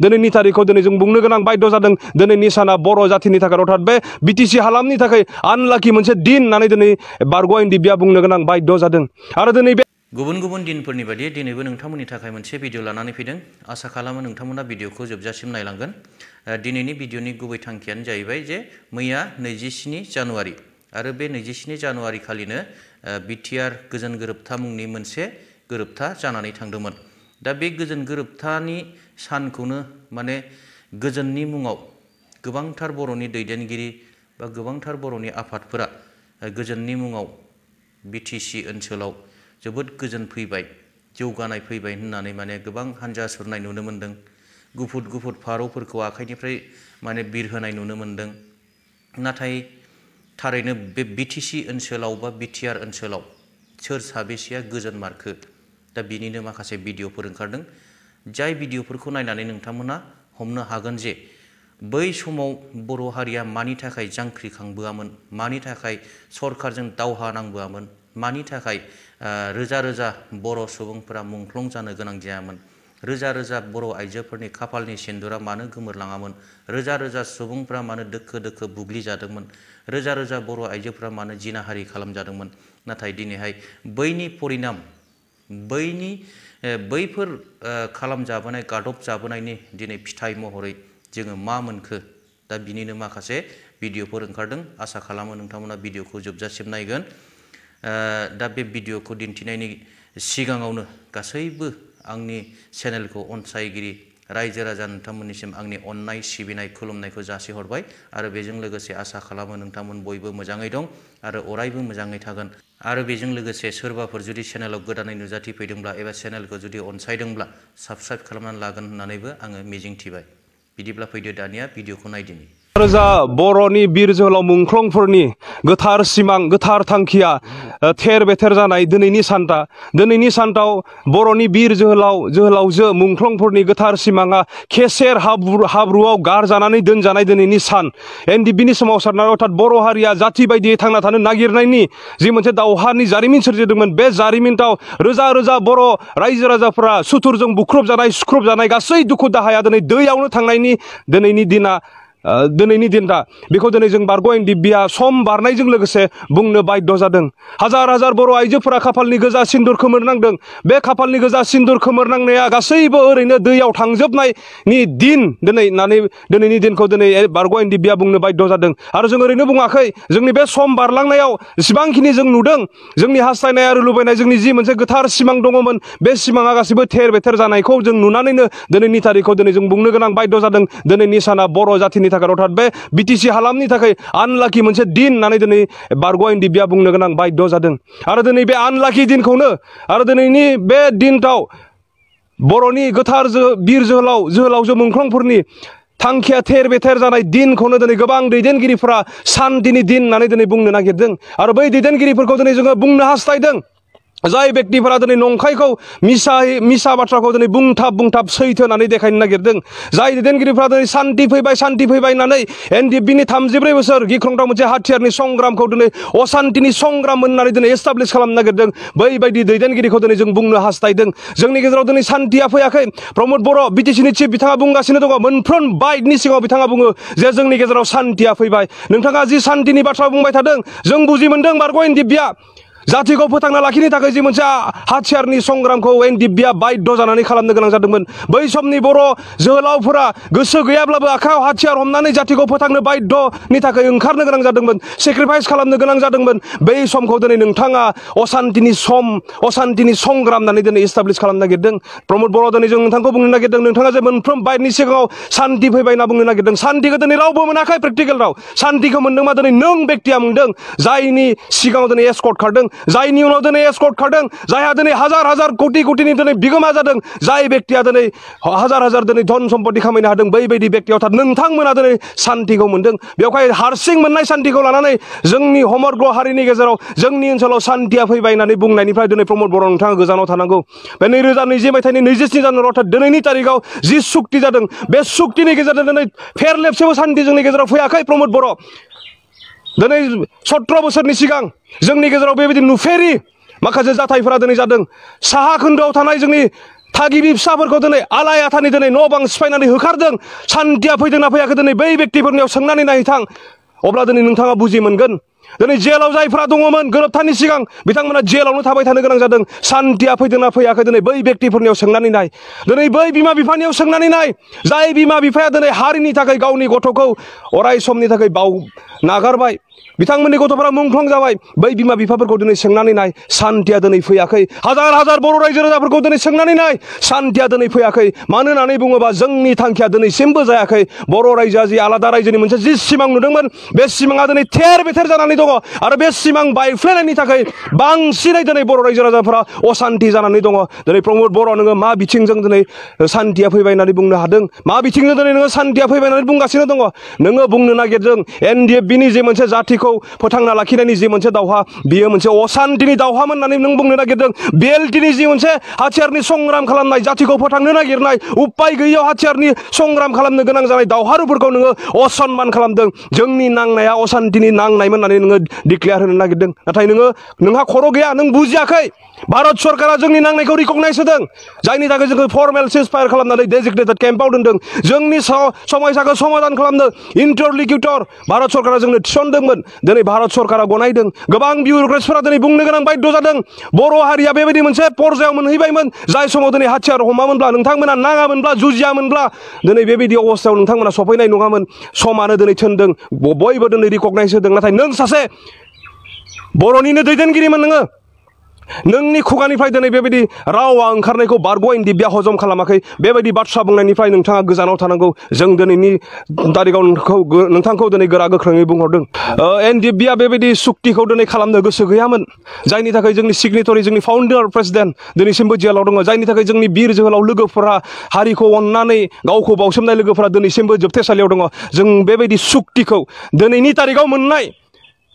दिनैनि तारिखआव दिनै जों बुंनो गोनां बाध्य जादों दिनैनि साना बर' जाथिनि थाखाय अर्थात बे बिटिसि हालामनि थाखाय आनलाकि मोनसे दिन होननानै दिनै बारग' दिब्या बुंनो गोनां बाध्य जादों आरो दिनै बे गुबुन गुबुन दिनफोरनि बायदि दिनैबो नोंथांमोननि थाखाय मोनसे भिडिअ लानानै फैदों आसा खालामो नोंथांमोना भिडिअखौ जोबजासिम नायलांगोन दिनैनि भिडिअनि गुबै थांखियानो जाहैबाय जे मैया 27 जानुवारि आरो बे 27 जानुवारि खालिनो बिटिआर गोजोन गोरोबथा मुंनि मोनसे गोरोबथा जानानै थांदोंमोन दा बे गोजोन गोरोबथानि सानखौनो माने गोजोननि मुङाव गोबांथार बर'नि दैदेनगिरि बा गोबांथार बर'नि आफादफोरा गोजोननि मुङाव बिटिसि ओनसोलाव जोबोद गोजोन फैबाय जौगानाय फैबाय होननानै माने गोबां हानजा सुरनाय नुनो मोन्दों गुफुर गुफुर फारौफोरखौ आखाइनिफ्राय माने बिरहोनाय नुनो मोन्दों नाथाय थारैनो बे बिटिसि ओनसोलाव बा बिटिआर ओनसोलाव सोर साबेसेया गोजोन मारखो दा बिनिनो माखासे भिडिअफोर ओंखारदों जाय भिडिअफोरखौ नायनानै नोंथांमोना हमनो हागोन जे बै समाव बर' हारिया मानि थाखाय जांख्रिखांबोआमोन मानि थाखाय सरकारजों दावहा नांबोआमोन मानि थाखाय रोजा रोजा बर' सुबुंफोरा मुंख्लं जानो गोनां जायामोन रोजा रोजा बर' आइजोफोरनि खाफालनि सिन्दुरा मानो गोमोरलाङामोन रोजा रोजा सुबुंफोरा मानो दोखो दोखो बुग्लिजादोंमोन रोजा रोजा बर' आइजोफोरा मानो जिनाहारि खालामजादोंमोन नाथाय दिनैहाय बैनि परिनाम बैफोर खालामजाबोनाय गादब जाबोनायनि दिनै फिथाइ महरै जोङो मा मोनखो दा बिनिनो माखासे भिडिअफोर ओंखारदों आसा खालामो नोंथांमोना भिडिअखौ जोबजासिम नायगोन दा बे भिडिअखौ दिन्थिनायनि सिगाङावनो गासैबो आंनि चेनेलखौ अनसायगिरि रायजो राजा नोंथांमोननिसिम आंनि अननाय सिबिनाय खुलुमनायखौ जासिहरबाय आरो बेजों लोगोसे आसा खालामो नोंथांमोन बयबो मोजाङै दं आरो अरायबो मोजाङै थागोन आरो बेजों लोगोसे सोरबाफोर जुदि चेनेलाव गोदानै नुजाथिफैदोंब्ला एबा चेनेलखौ जुदि अनसायदोंब्ला साबस्क्राइब खालामनानै लागोन होननानैबो आङो मिजिंथिबाय बिदिब्ला फैदो दानिया भिडिअखौ नायदिनि रोजा बर'नि बिर जोहोलाव मुंख्लंफोरनि गोथार सिमां गोथार थांखिया थेर बेथेर जानाय दिनैनि सानटाव बर'नि बिर जोहोलावजो मुंख्लंफोरनि गोथार सिमाङा केसेर हाब्रुआव गारजानानै दोनजानाय दिनैनि सान एनडिबिनि सोमावसारनाय अर्थात बर' हारिया जाथि बायदियै थांना थानो नागिरनायनि जि मोनसे दावहानि जारिमिन सोरजिदोंमोन बे जारिमिनाव रोजा रोजा बर' रायजो राजाफोरा सुथुरजों बुख्रुबजानाय सुख्रुबजानाय गासै दुखु दाहाया दिनै दैयावनो थांनायनि दिनैनि दिन दा बेखौ दिनै जों बारग' दिब्या सम बारनायजों लोगोसे बुंनो बाध्य जादों हाजार हाजार बर' आइजोफोरा खाफालनि गोजा सिन्दुर खोमोरनांदों बे खाफालनि गोजा सिन्दुर खोमोरनांनाया गासैबो ओरैनो दैयाव थांजोबनायनि दिन दिनैनि दिनखौ दिनै बारग' दिब्या बुंनो बाध्य जादों आरो जों ओरैनो बुङाखै जोंनि बे सम बारलांनायाव जेसेबांखिनि जों नुदों जोंनि हास्थायनाय आरो लुबैनाय जोंनि जि मोनसे गोथार सिमां दङमोन बे सिमाङा गासैबो थेर बेथेर जानायखौ जों नुनानैनो दिनैनि तारिखआव दिनै जों बुंनो गोनां बाध्य जादों दिनैनि साना बर' जाथिनि थाखाय अर्थात बे बिटिसि हालामनि थाखाय आनलाकि मोनसे दिन होननानै दिनै बारग' दिब्या बुंनो गोनां बाध्य जादों आरो दिनै बे आनलाकि दिनखौनो आरो दिनैनि बे दिनटाव बर'नि गोथार बिर जोहोलावजो मुंख्लंफोरनि थांखिया थेर बेथेर जानाय दिनखौनो दिनै गोबां दैदेनगिरिफोरा सान्तिनि दिन होननानै दिनै बुंनो नागिरदों आरो बै दैदेनगिरिफोरखौ दिनै जोङो बुंनो हास्थायदों जाय व्यक्तिफोरा दिनै नंखायखौ मिसा बाथ्राखौ दिनै बुंथाब सैथो होननानै देखायनो नागिरदों जाय दैदेनगिरिफोरा दिनै सान्ति फैबाय होननानै एनडिबिनि 34 बोसोर गिख्रंथाव मोनसे हाथियारनि संग्रामखौ दिनै असान्तिनि संग्राम होननानै दिनै एस्टाब्लिश खालामनो नागिरदों बैबायदि दैदेनगिरिखौ दिनै जों बुंनो हास्थायदों जोंनि गेजेराव दिनै सान्तिया फैयाखै प्रमद बर' बिटिसिनि चिफ बिथाङा बुंगासिनो दङ मोनफ्रोम बाइटनि सिगाङाव बिथाङा बुङो जे जोंनि गेजेराव सान्तिया फैबाय नोंथाङा जि सान्तिनि बाथ्रा बुंबाय थादों जों बुजि मोनदों बारग' दिब्या जातिखौ फोथांना लाखिनो थाखाय जि मोनसे हाथियारनि संग्रामखौ दिब्या बाध्य जानानै खालामनो गोनां जादोंमोन बै समनि बर' जोहोलावफोरा गोसो गैयाब्लाबो आखायाव हाथियार हमनानै जातिखौ फोथांनो बाध्यनि थाखाय ओंखारनो गोनां जादोंमोन सेक्रिफाइस खालामनो गोनां जादोंमन बै समखौ दिनै नोंथाङा असान्तिनि संग्राम होननानै दिनै एस्टाब्लिश खालामनो नागिरदों प्रमद बर' दिनै जों नोंथांखौ बुंनो नागिरदों नोंथाङा जे मोनफ्रोम बाइटनि सिगाङाव सान्ति फैबाय होनना बुंनो नागिरदों सान्तिखौ दिनै रावबो मोनाखै प्रेक्टिकेल राव सान्तिखौ मोनदोंबा दिनै नों व्यक्तिया मोनदों जायनि सिगाङाव दिनै एस्कर्ट खारदों जायनि उनाव दिनै एस्कर्ट खारदों जायहा दिनै हाजार हाजार कोटिनि दिनै बिगोमा जादों जाय व्यक्तिया दिनै हाजार हाजार दिनै धन सम्पति खामायनो हादों बैबायदि व्यक्ति अर्थात नोंथांमोना दिनै सान्तिखौ मोनदों बेवहाय हारसिं मोननाय सान्तिखौ लानानै जोंनि समग्र हारिनि गेजेराव जोंनि ओनसोलाव सान्तिया फैबाय होननानै बुंनायनिफ्राय दिनै प्रमद बर' नोंथाङा गोजानाव थानांगौ बे 2020 मायथाइनि 27 जानुवारि अर्थात दिनैनि तारिखआव जि सुक्ति जादों बे सुक्तिनि गेजेरजों दिनै फेरलेबसेबो सान्ति जोंनि गेजेराव फैयाखै प्रमद बर' दिनै 17 बोसोरनि सिगां जोंनि गेजेराव बेबायदि नुफेरि माखासे जाथायफोरा दिनै जादों साहा खोन्दोआव थानाय जोंनि थागिबि फिसाफोरखौ दिनै आलाय आथानि दिनै न' बां सिफायनानै होखारदों सान्थिया फैदोंना फैयाखै दिनै बै बेक्तिफोरनियाव सोंनानै नायथां अब्ला दिनै नोंथाङा बुजि मोनगोन दिनै जेलाव जायफ्रा दङमोन गोरोबथानि सिगां बिथांमोना जेलावनो थाबाय थानो गोनां जादों सान्थिया फैदोंना फैयाखै दिनै बै बेक्तिफोरनियाव सोंनानै नाय दिनै बै बिमा बिफानियाव सोंनानै नाय जाय बिमा बिफाया दिनै हारिनि थाखाय गावनि गथ'खौ अराय समनि थाखाय नागारबाय बिथांमोननि गथ'फोरा मुंख्लं जाबाय बै बिमा बिफाफोरखौ दिनै सोंनानै नाय सान्थिया दिनै फैयाखै हाजार हाजार बर' रायजो राजाफोरखौ दिनै सोंनानै नाय सान्थिया दिनै फैयाखै मानो होननानै बुङोबा जोंनि थांखिया दिनैसिमबो जायाखै बर' रायजोआ जि आलादा रायजोनि मोनसे जि सिमां नुदोंमोन बे सिमाङा दिनै थेर बेथेर जानानै दङ आरो बे सिमां बायफ्लेनायनि थाखाय बांसिनै दिनै बर' रायजो राजाफोरा असान्थि जानानै दङ दिनै प्रमद बर' नोङो मा बिथिंजों दिनै सान्थिया फैबाय होननानै बुंनो हादों मा बिथिंजों दिनै नोङो सान्थिया फैबाय होननानै बुंगासिनो दङ नोङो बुंनो नागिरदों NDFB-नि जे मोनसे जाथिखौ फोथांना लाखिनायनि जे मोनसे दावहा बियो मोनसे असान्थिनि दावहामोन होननानै नों बुंनो नागिरदों BLT-नि जि मोनसे हाथियारनि संग्राम खालामनाय जाथिखौ फोथांनो नागिरनाय उपाय गैयैयाव हाथियारनि संग्राम खालामनो गोनां जानाय दावहारुफोरखौ नोङो असनमान खालामदों जोंनि नांनाया असान्थिनि नांनायमोन होननानै नोङो डिक्लेयार होनो नागिरदों नाथाय नोंहा खर' गैया नों बुजियाखै भारत सरकारा जोंनि नांनायखौ रिकगनाइज होदों जायनि थाखाय जोंखौ फर्मेल सिजफायार खालामनानै डेजिगनेटेड केम्पआव दोनदों जोंनि समयसाखौ समाधान खालामनो इन्टारलिक्युटर भारत सरकारा जोंनो थिसनदोंमोन दिनै भारत सरकारा गनायदों गोबां बिउर'क्रेट्सफोरा दिनै बुंनो गोनां बाध्य जादों बर' हारिया बेबायदि मोनसे पर्जायाव मोनहैबायमोन जाय समाव दिनै हाथियार हमामोनब्ला नोंथांमोना नाङामोनब्ला जुजियामोनब्ला दिनै बेबायदि अबस्थायाव नोंथांमोना सफैनाय नङामोन समानो दिनै थिनदों बयबो दिनै रिकगनाइज होदों नाथाय नों सासे बर'निनो दैदेनगिरिमोन नोंनि खुगानिफ्राय दिनै बेबायदि रावा ओंखारनायखौ बारग' NDFB-आ हजम खालामाखै बेबायदि बाथ्रा बुंनायनिफ्राय नोंथाङा गोजानाव थानांगौ जों दिनैनि तारिखाव नोंथांखौ दिनै गोरा गोख्रोङै बुंहरदों NDFB-आ बेबायदि सुक्तिखौ दिनै खालामनो गोसो गैयामोन जायनि थाखाय जोंनि सिगनेटरि जोंनि फाउन्डार प्रेसिडेन्ट दिनैसिमबो जेलाव दङ जायनि थाखाय जोंनि बिर जोहोलाव लोगोफोरा हारिखौ अननानै गावखौ बावसोमनाय लोगोफोरा दिनैसिमबो जोबथेसालियाव दङ जों बेबायदि सुक्तिखौ दिनैनि तारिखाव मोननाय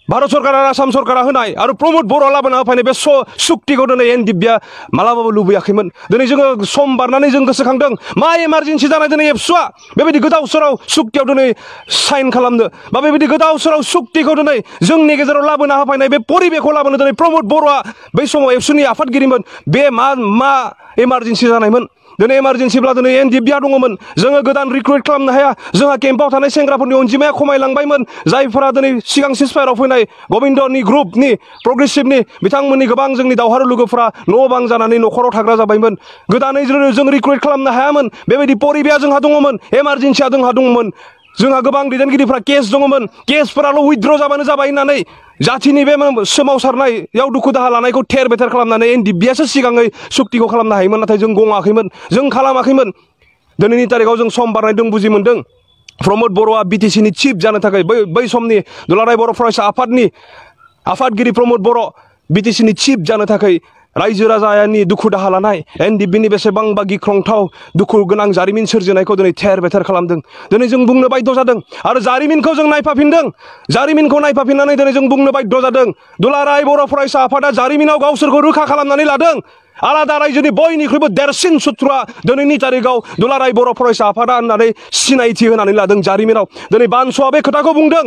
भारत सरकारा आसाम सरकारा होनाय आरो प्रमद बर'आ लाबोना होफैनाय बे सुक्तिखौ दिनै NDFB-आ मालाबाबो लुबैयाखैमोन दिनै जोङो सम बारनानै जों गोसोखांदों मा इमारजेन्सि जानाय दिनै एबसुआ बेबायदि गोदाव सोराव सुक्तियाव दिनै साइन खालामनो बा बेबायदि गोदाव सोराव सुक्तिखौ दिनै जोंनि गेजेराव लाबोना होफैनाय बे परिबेखौ लाबोनो दिनै प्रमद बर'आ बै समाव एबसुनि आफादगिरिमोन बे मा इमारजेन्सि जानायमोन दिनै इमारजेन्सिब्ला दिनै NDFB-आ दङमोन जोङो गोदान रिक्रुइट खालामनो हाया जोंहा केम्पआव थानाय सेंग्राफोरनि अनजिमाया खमायलांबायमोन जायफोरा दिनै सिगां सिजफायाराव फैनाय गबिन्दनि ग्रुपनि प्रग्रेसिभनि बिथांमोननि गोबां जोंनि दावहारु लोगोफोरा न' बां जानानै न'खराव थाग्रा जाबायमोन गोदानै जों रिक्रुइट खालामनो हायामोन बेबायदि परिबेया जोंहा दङमोन इमारजेन्सिया जोंहा दङमोन जोंहा गोबां दैदेनगिरिफ्रा केस दङमोन केसफोराल' उइथड्र जाबानो जाबाय होननानै जाथिनि बे सोमावसारनायाव दुखु दाहा लानायखौ थेर बेथेर खालामनानै NDFB-आसो सिगाङै सुक्तिखौ खालामनो हायोमोन नाथाय जों गङाखैमोन जों खालामाखैमोन दिनैनि तारिखाव जों सम बारनाय दं बुजि मोनदों प्रमद बर'आ BTC-नि चिफ जानो थाखाय बै समनि दुलाराय बर' फरायसा आफादनि आफादगिरि प्रमद बर' BTC-नि चिफ जानो थाखाय रायजो राजानि दुखु दाहा लानाय NDFB-नि बेसेबांबा गिख्रंथाव दुखु गोनां जारिमिन सोरजिनायखौ दिनै थेर बेथेर खालामदों दिनै जों बुंनो बाध्य जादों आरो जारिमिनखौ जों नायफाफिनदों जारिमिनखौ नायफाफिननानै दिनै जों बुंनो बाध्य जादों दुलाराय बर' फरायसा आफादा जारिमिनाव गावसोरखौ रोखा खालामनानै लादों आलादा रायजोनि बयनिख्रुइबो देरसिन सुथुरा दिनैनि तारिखाव दुलाराय बर' फरायसा आफादा होननानै सिनायथि होनानै लादों जारिमिनाव दिनै बानस'आ बे खोथाखौ बुंदों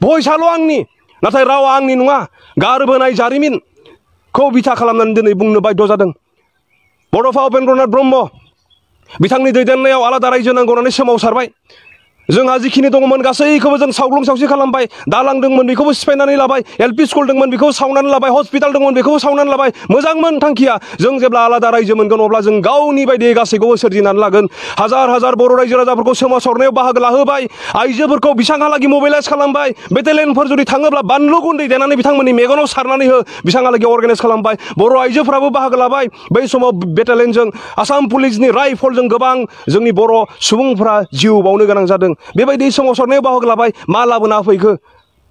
भइसआल' आंनि नाथाय रावा आंनि नङा गारबोनाय जारिमिनखौ बिथा खालामनानै दिनै बुंनो बाध्य जादों बड'फा उपेन्द्रनाथ ब्रह्म बिथांनि दैदेननायाव आलादा रायजो नांगौ होननानै सोमावसारबाय जोंहा जिखिनि दङमोन गासैखौबो जों सावग्लुं सावसि खालामबाय दालां दंमोन बेखौबो सिफायनानै लाबाय LP स्कुल दंमोन बेखौबो सावनानै लाबाय हस्पिटाल दंमोन बेखौबो सावनानै लाबाय मोजांमोन थांखिया जों जेब्ला आलादा रायजो मोनगोन अब्ला जों गावनि बायदियै गासैखौबो सोरजिनानै लागोन हाजार हाजार बर' रायजो राजाफोरखौ सोमावसारनायाव बाहागो लाहोबाय आइजोफोरखौ बिसांहालागि मोबिलाइज खालामबाय बेटेलियनफोर जुदि थाङोब्ला बानलु गुन्दै देनानै बिथांमोननि मेगनाव सारनानै हो बिसांहालागि अर्गानाइज खालामबाय बर' आइजोफोराबो बाहागो लाबाय बै समाव बेटेलियनजों आसाम पुलिसनि राइफलजों गोबां जोंनि बर' सुबुंफोरा जिउ बावनो गोनां जादों बेबायदि सोमावसारनायाव बाहागो लाबाय मा लाबोना फैखो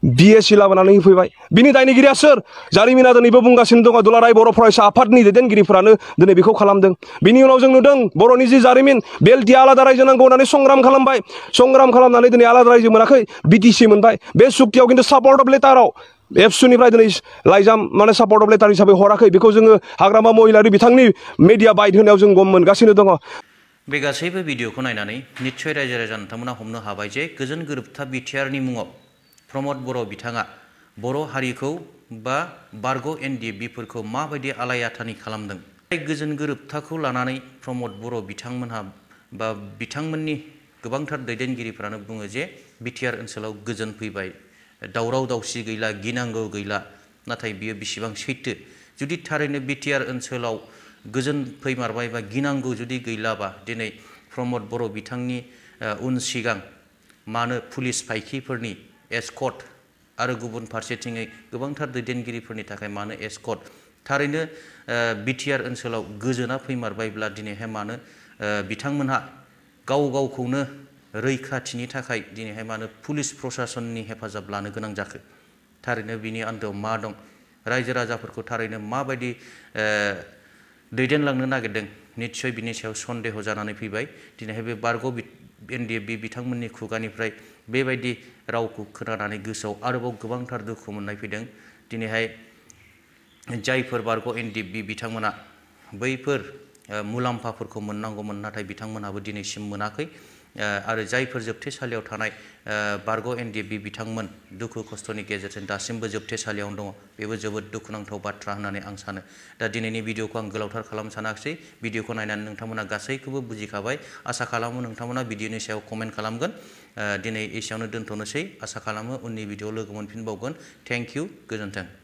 BSc लाबोनानै होफैबाय बिनि दायनिगिरिया सोर जारिमिना दिनैबो बुंगासिनो दङ दुलाराय बर' फरायसा आफादनि दैदेनगिरिफोरानो दिनै बेखौ खालामदों बिनि उनाव जों नुदों बर'नि जि जारिमिन BLT आलादा रायजो नांगौ होननानै संग्राम खालामबाय संग्राम खालामनानै दिनै आलादा रायजो मोनाखै BTC मोनबाय बे सुक्तियाव खिन्थु सापर्ट अफ लेटाराव एबसुनिफ्राय दिनै लाइजाम माने सापर्ट अफ लेटार हिसाबै हराखै बेखौ जोङो हाग्रामा महिलारि बिथांनि मिडिया बाइट होनायाव जों गम मोनगासिनो दङ बे गासैबो भिडिअखौ नायनानै निस्सय रायजो राजा नोंथांमोना हमनो हाबाय जे गोजोन गोरोबथा बिटिआरनि मुङाव प्रमद बर' बिथाङा बर' हारिखौ बा बारग' NDFB-फोरखौ माबायदि आलाय आथानि खालामदों गोजोन गोरोबथाखौ लानानै प्रमद बर' बिथांमोनहा बा बिथांमोननि गोबांथार दैदेनगिरिफोरानो बुङो जे बिटिआर ओनसोलाव गोजोन फैबाय, दावराव दावसि गैला, गिनांगौ गैला। नाथाय बियो बेसेबां सैथो? जुदि थारैनो बिटिआर ओनसोलाव गोजोन फैमारबाय बा गिनांगौ जुदि गैलाबा दिनै प्रमद बर' बिथांनि उन सिगां मानो पुलिस फायखिफोरनि एस्कर्ट आरो गुबुन फारसेथिङै गोबांथार दैदेनगिरिफोरनि थाखाय मानो एस्कर्ट? थारैनो बिटिआर ओनसोलाव गोजोना फैमारबायब्ला दिनैहाय मानो बिथांमोनहा गाव गावखौनो रैखाथिनि थाखाय दिनैहाय मानो पुलिस प्रशासननि हेफाजाब लानो गोनां जाखो? थारैनो बिनि आन्दोआव मा दं? रायजो राजाफोरखौ थारैनो माबायदि दैदेनलांनो नागिरदों? निस्सय बिनि सायाव सन्देह जानानै फैबाय। दिनैहाय बे बारग' एनडिएफबि बिथांमोननि खुगानिफ्राय बेबायदि रावखौ खोनानानै गोसोआव आरोबाव गोबांथार दुखु मोननाय फैदों। दिनैहाय जायफोर बारग' एनडिएफबि बिथांमोना बैफोर मुलाम्फाफोरखौ मोननांगौमोन, नाथाय बिथांमोनहाबो दिनैसिम मोनाखै। आरो जायफोर जोबथेसालियाव थानाय बारग' एनडिएफबि बिथांमोन दुखु खस्थ'नि गेजेरजों दासिमबो जोबथेसालियावनो दङ, बेबो जोबोद दुखुनांथाव बाथ्रा होननानै आं सानो। दा दिनैनि भिडिअखौ आं गोलावथार खालामनो सानाखिसै। भिडिअखौ नायनानै नोंथांमोना गासैखौबो बुजिखाबाय। आसा खालामो नोंथांमोना भिडिअनि सायाव कमेन्ट खालामगोन। दिनै एसेयावनो दोनथ'नोसै। आसा खालामो उननि भिडिअआव लोगो मोनफिनबावगोन। थेंक इउ, गोजोन्थों।